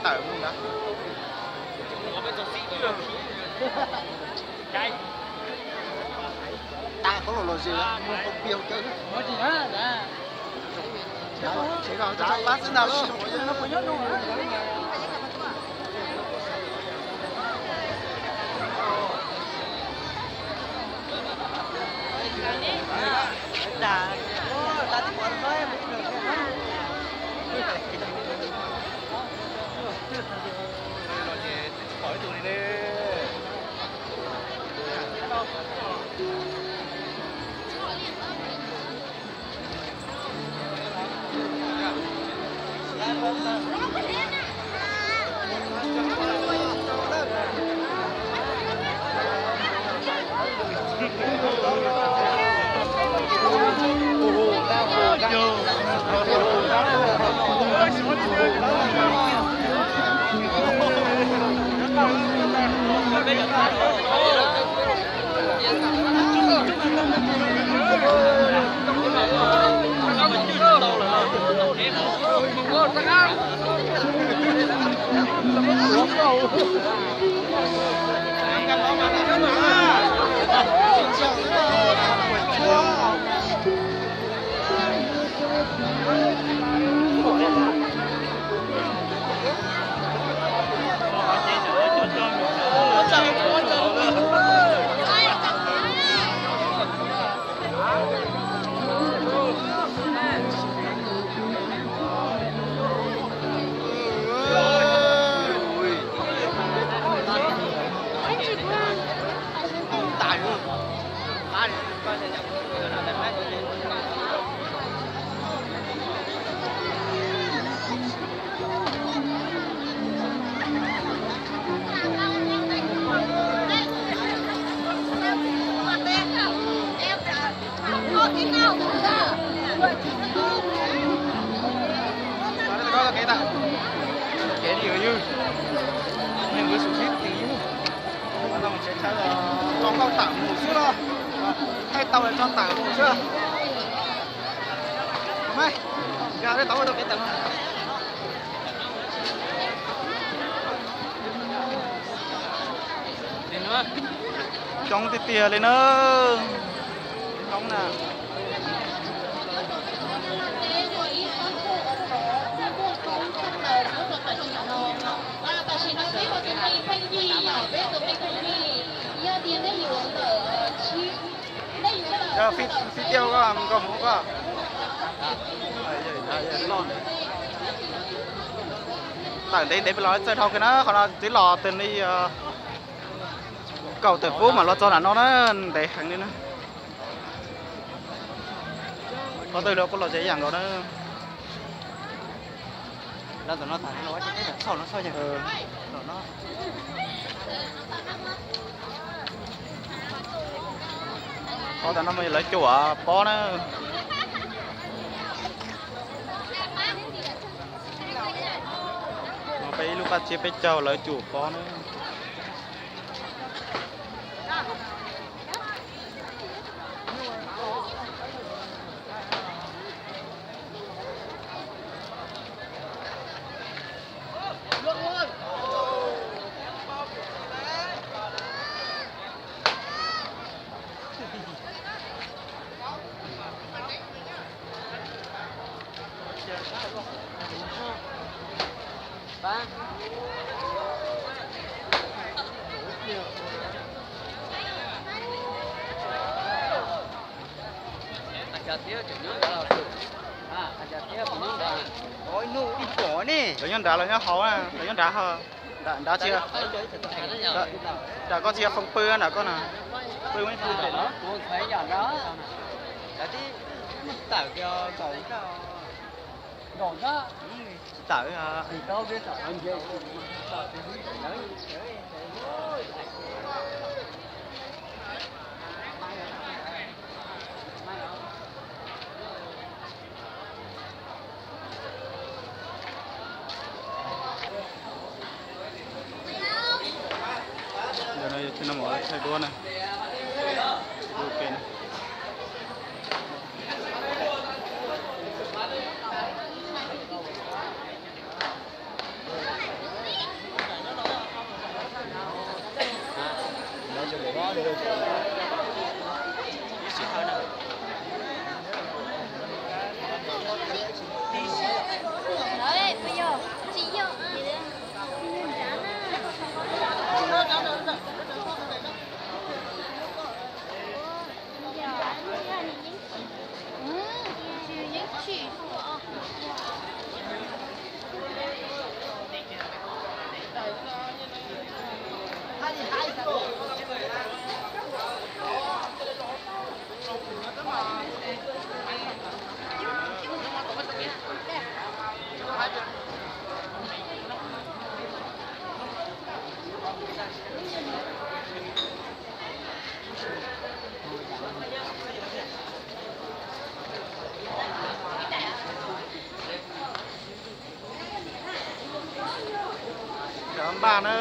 Tawm mus ntawd. Tas qhov los los zes mus hauv pia hauv cawv. Pab xwb ntag. Kev li yus, neeg kuv xum sib tis yus. Tso nkauj tawm mus xwb los, thaij tau tso tawm mus xwb. Nkag tau tau kev tawm. Coob tiag tiag li na. Coob na. Fij tiaj koj, nkauj hmoov koj. Tawm ntev ntev pes los txawj dhau kawg na, qhov no twb los tw li kaum tawm pub mam los txog nram no na, ntev heev li na. Qhov twg los kuj los ze ib yam nkaus na. Qhov tam no mas lawv cuam pob na. Peb ib lub qab txiab peb caug lawv cuam pob na. Lawv nyob nrad los nyob hauv na, lawv nyob nrad ho. Nrad tsis, nrad koj tsis yog foom pw nrad koj na. Pw tsis tawm. Ntawm no yog thaij duab na. Cov npaj na.